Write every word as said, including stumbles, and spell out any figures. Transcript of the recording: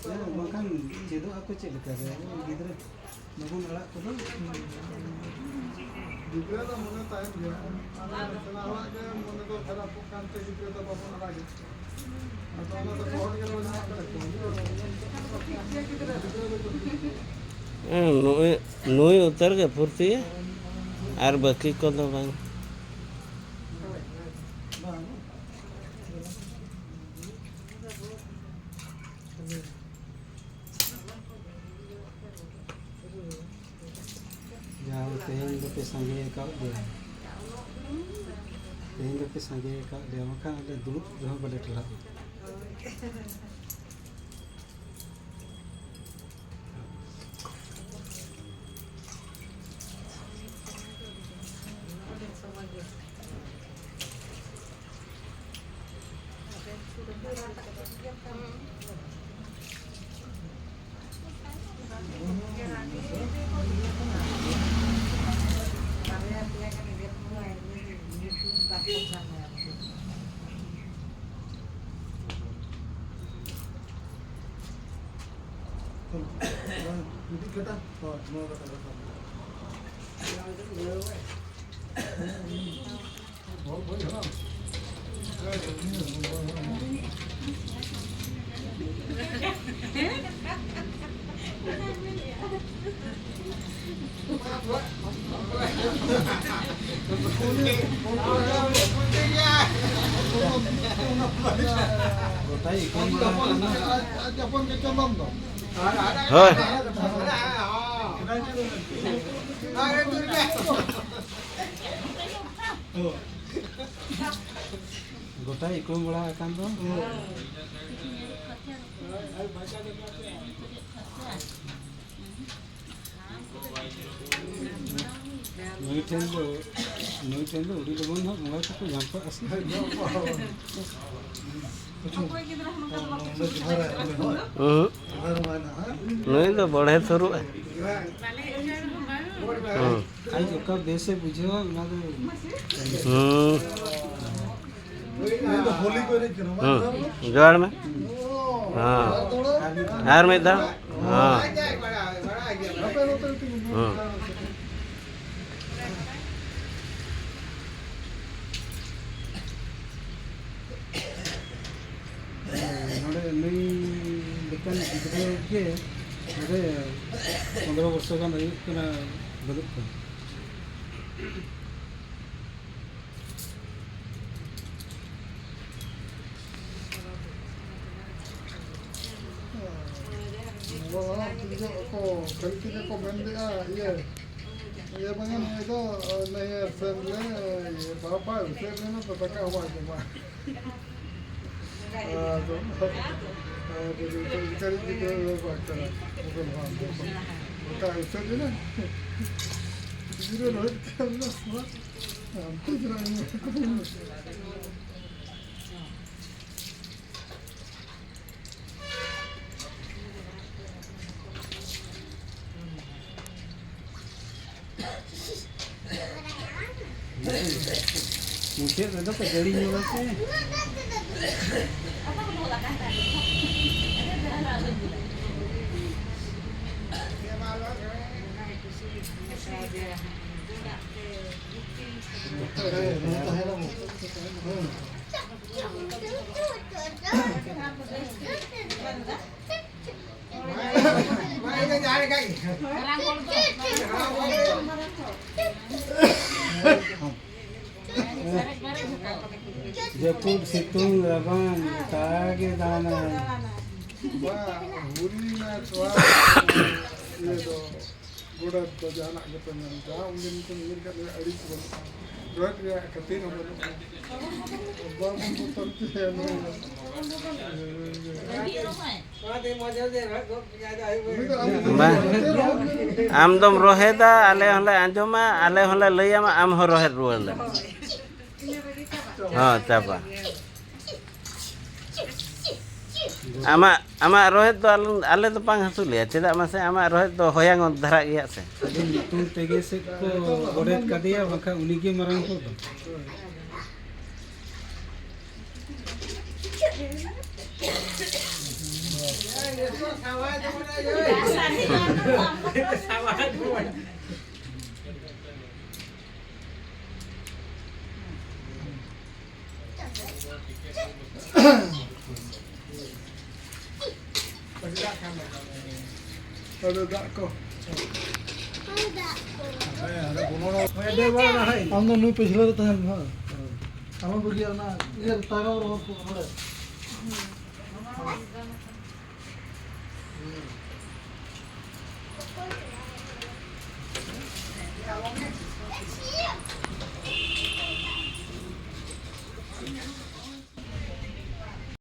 ᱦᱮᱸ, ᱵᱟᱝᱠᱷᱟᱱ ᱪᱮᱫᱚᱜ ᱟᱠᱚ ᱪᱮᱫ ᱞᱮᱠᱟ ᱨᱮ? ᱜᱤᱫᱽᱨᱟᱹ ᱵᱟᱵᱚᱱ ᱟᱲᱟᱜ ᱠᱚᱫᱚ᱾ ᱜᱤᱫᱽᱨᱟᱹ ᱫᱚ ᱢᱚᱱᱮ ᱛᱟᱦᱮᱱ ᱜᱮᱭᱟ᱾ ᱟᱨ ᱥᱮᱬᱟ ᱦᱚᱲᱟᱜ ᱜᱮ ᱢᱚᱱᱮ ᱫᱚ ᱠᱷᱟᱨᱟᱯᱚᱜ ᱠᱟᱱᱛᱮ ᱜᱤᱫᱽᱨᱟᱹ ᱫᱚ ᱵᱟᱵᱚᱱ ᱟᱲᱟᱜᱮᱫ ᱠᱚᱣᱟ᱾ ᱟᱫᱚ ᱚᱱᱟ ᱫᱚ ᱦᱚᱲ ᱜᱮ ᱵᱟᱹᱱᱩᱜ ᱟᱠᱟᱫ ᱠᱚᱣᱟ᱾ ᱦᱮᱸ, ᱱᱩᱭ, ᱱᱩᱭ ᱩᱛᱟᱹᱨ ᱜᱮ ᱯᱷᱩᱨᱛᱤ, ᱟᱨ ᱵᱟᱹᱠᱤ ᱠᱚᱫᱚ ᱵᱟᱝ᱾ ᱡᱟᱦᱳ, ᱛᱮᱦᱮᱧ ᱫᱚᱯᱮ ᱥᱟᱸᱜᱮ ᱟᱠᱟᱫ ᱞᱮᱭᱟ, ᱛᱮᱦᱮᱧ ᱫᱚᱯᱮ ᱥᱟᱸᱜᱮ ᱟᱠᱟᱫ ᱞᱮᱭᱟ, ᱵᱟᱠᱷᱟᱱ ᱟᱞᱮ ᱫᱩᱲᱩᱵ ᱨᱮᱦᱚᱸ ᱵᱟᱞᱮ ᱴᱷᱮᱞᱟᱜ᱾ ᱦᱳᱭ᱾ ᱜᱚᱴᱟ ᱤᱠᱲᱩᱢ ᱵᱟᱲᱟ ᱟᱠᱟᱱ ᱫᱚ᱾ ᱱᱩᱭ ᱴᱷᱮᱱ ᱫᱚ, ᱱᱩᱭ ᱴᱷᱮᱱ ᱫᱚ ᱟᱹᱰᱤ ᱞᱚᱜᱚᱱ ᱦᱚᱸ ᱵᱚᱸᱜᱟ ᱠᱚᱠᱚ ᱧᱟᱢ ᱠᱚᱜᱼᱟ ᱥᱮ᱾ ᱦᱩᱸ᱾ ᱱᱩᱭ ᱫᱚ ᱵᱚᱲᱦᱮ ᱥᱩᱨᱩᱜᱼᱟ᱾ ᱦᱩᱸ᱾ ᱟᱡ ᱚᱠᱟ ᱵᱮᱥᱮ ᱵᱩᱡᱷᱟᱹᱣᱟ, ᱚᱱᱟ ᱫᱚ᱾ ᱦᱩᱸ᱾ ᱦᱩᱸ, ᱡᱚᱦᱟᱨ ᱢᱮ᱾ ᱦᱮᱸ᱾ ᱟᱨ ᱢᱤᱫ ᱫᱷᱟᱣ᱾ ᱦᱮᱸ᱾ ᱦᱮᱸ᱾ ᱱᱚᱰᱮ ᱱᱩᱭ ᱞᱮᱠᱟᱱ ᱜᱤᱫᱽᱨᱟᱹ ᱜᱮ ᱱᱚᱰᱮ ᱯᱚᱱᱫᱽᱨᱚ ᱵᱚᱨᱥᱚ ᱜᱟᱱ ᱦᱩᱭᱩᱜ ᱠᱟᱱᱟ, ᱵᱟᱹᱱᱩᱜ ᱠᱚᱣᱟ᱾ ᱱᱚᱣᱟ ᱦᱚᱸ ᱛᱤᱱ ᱡᱚᱦᱚᱜ ᱠᱚ ᱠᱷᱟᱹᱞᱤ ᱛᱮᱜᱮ ᱠᱚ ᱢᱮᱱ ᱞᱮᱜᱼᱟ, ᱤᱭᱟᱹ, ᱤᱭᱟᱹ ᱵᱟᱝᱟ, ᱱᱩᱭ ᱫᱚ, ᱱᱩᱭ ᱥᱮᱱ ᱞᱮ, ᱤᱭᱟᱹ, ᱵᱟᱯᱟ ᱩᱥᱟᱹᱫ ᱞᱮᱱᱟ ᱛᱚ, ᱫᱟᱠᱟ ᱦᱚᱸ ᱵᱟᱭ ᱡᱚᱢᱟ᱾ ᱟᱫᱚ, ᱟᱫᱚ ᱱᱤᱛᱚᱜ ᱤᱱᱠᱟᱹ ᱜᱤᱫᱽᱨᱟᱹ ᱫᱚ ᱵᱟᱝ ᱠᱟᱱᱟ, ᱢᱚᱜᱚᱞ ᱦᱚᱲ ᱫᱚ᱾ ᱫᱟᱠᱟ ᱩᱥᱟᱹᱫ ᱞᱮᱱᱟ᱾ ᱜᱤᱫᱽᱨᱟᱹ ᱨᱚᱦᱚᱭ ᱠᱟᱛᱮ ᱟᱫᱚ ᱦᱟᱱᱛᱮ ᱪᱟᱞᱟᱜ ᱤᱧ᱾ ᱢᱩᱪᱟᱹᱫ ᱨᱮᱫᱚ ᱠᱚ ᱡᱟᱹᱲᱤ ᱧᱚᱜᱟ ᱥᱮ᱾ ᱡᱟᱹᱯᱩᱫ, ᱥᱤᱛᱩᱝ, ᱨᱟᱵᱟᱝ, ᱜᱚᱴᱟ ᱜᱮ ᱫᱟᱬᱟᱱᱟᱭ᱾ ᱵᱟ, ᱦᱩᱭᱱᱟ ᱛᱚᱣᱟ, ᱤᱭᱟᱹ ᱫᱚ, ᱜᱚᱰᱮᱛ ᱫᱚ ᱡᱟᱦᱟᱱᱟᱜ ᱜᱮᱯᱮ ᱢᱮᱱ ᱠᱟᱜ, ᱩᱱᱤ ᱧᱩᱛᱩᱢ ᱩᱭᱦᱟᱹᱨ ᱠᱟᱜ ᱞᱮ ᱟᱹᱲᱤᱥ ᱵᱟᱹᱱᱩᱜᱼᱟ, ᱨᱚᱲ ᱨᱮᱭᱟᱜ ᱠᱷᱟᱹᱛᱤᱨ ᱦᱚᱸ ᱵᱟᱹᱱᱩᱜᱼᱟ᱾ ᱵᱟᱵᱚᱱ ᱵᱚᱛᱚᱨ ᱪᱮᱫ ᱦᱚᱸ ᱵᱟᱹᱱᱩᱜᱼᱟ᱾ ᱩᱱᱤ ᱫᱚ ᱟᱢ ᱵᱟᱝ᱾ ᱟᱢ ᱫᱚᱢ ᱨᱚᱦᱮᱫᱟ, ᱟᱞᱮ ᱦᱚᱸᱞᱮ ᱟᱸᱡᱚᱢᱟ, ᱟᱞᱮ ᱦᱚᱸᱞᱮ ᱞᱟᱹᱭᱟᱢᱟ, ᱟᱢ ᱦᱚᱸ ᱨᱚᱦᱮᱫ ᱨᱩᱣᱟᱹᱲ ᱞᱮᱢ᱾ ᱦᱚᱸ, ᱪᱟᱵᱟ᱾ ᱟᱢᱟᱜ, ᱟᱢᱟᱜ ᱨᱚᱦᱮᱫ ᱫᱚ ᱟᱞᱮ, ᱟᱞᱮ ᱫᱚ ᱵᱟᱝ ᱦᱟᱹᱥᱩ ᱞᱮᱭᱟ, ᱪᱮᱫᱟᱜ ᱢᱟᱥᱮ? ᱟᱢᱟᱜ ᱨᱚᱦᱮᱫ ᱫᱚ ᱦᱚᱭᱟᱝ ᱫᱷᱟᱨᱟᱜ ᱜᱮᱭᱟ ᱥᱮ᱾ ᱟᱹᱰᱤ ᱧᱩᱛᱩᱢ ᱛᱮᱜᱮ ᱥᱮᱫ ᱠᱚ ᱜᱚᱰᱮᱛ ᱠᱟᱫᱮᱭᱟ, ᱵᱟᱝᱠᱷᱟᱱ ᱩᱱᱤᱜᱮ ᱢᱟᱨᱟᱝ ᱦᱚᱲ ᱫᱚ᱾ ᱟᱫᱚ ᱫᱟᱜ ᱠᱚ᱾ ᱟᱢ ᱫᱚ ᱱᱩᱭ ᱯᱟᱹᱪᱷᱞᱟᱹ ᱨᱮ ᱛᱟᱦᱮᱱ ᱢᱮ, ᱦᱮᱸ᱾ ᱟᱞᱚᱢ ᱵᱟᱹᱜᱤᱭᱟ ᱚᱱᱟ ᱤᱭᱟᱹ ᱛᱟᱭᱱᱚᱢ ᱨᱮ ᱦᱚᱲ ᱠᱚ ᱱᱚᱰᱮ᱾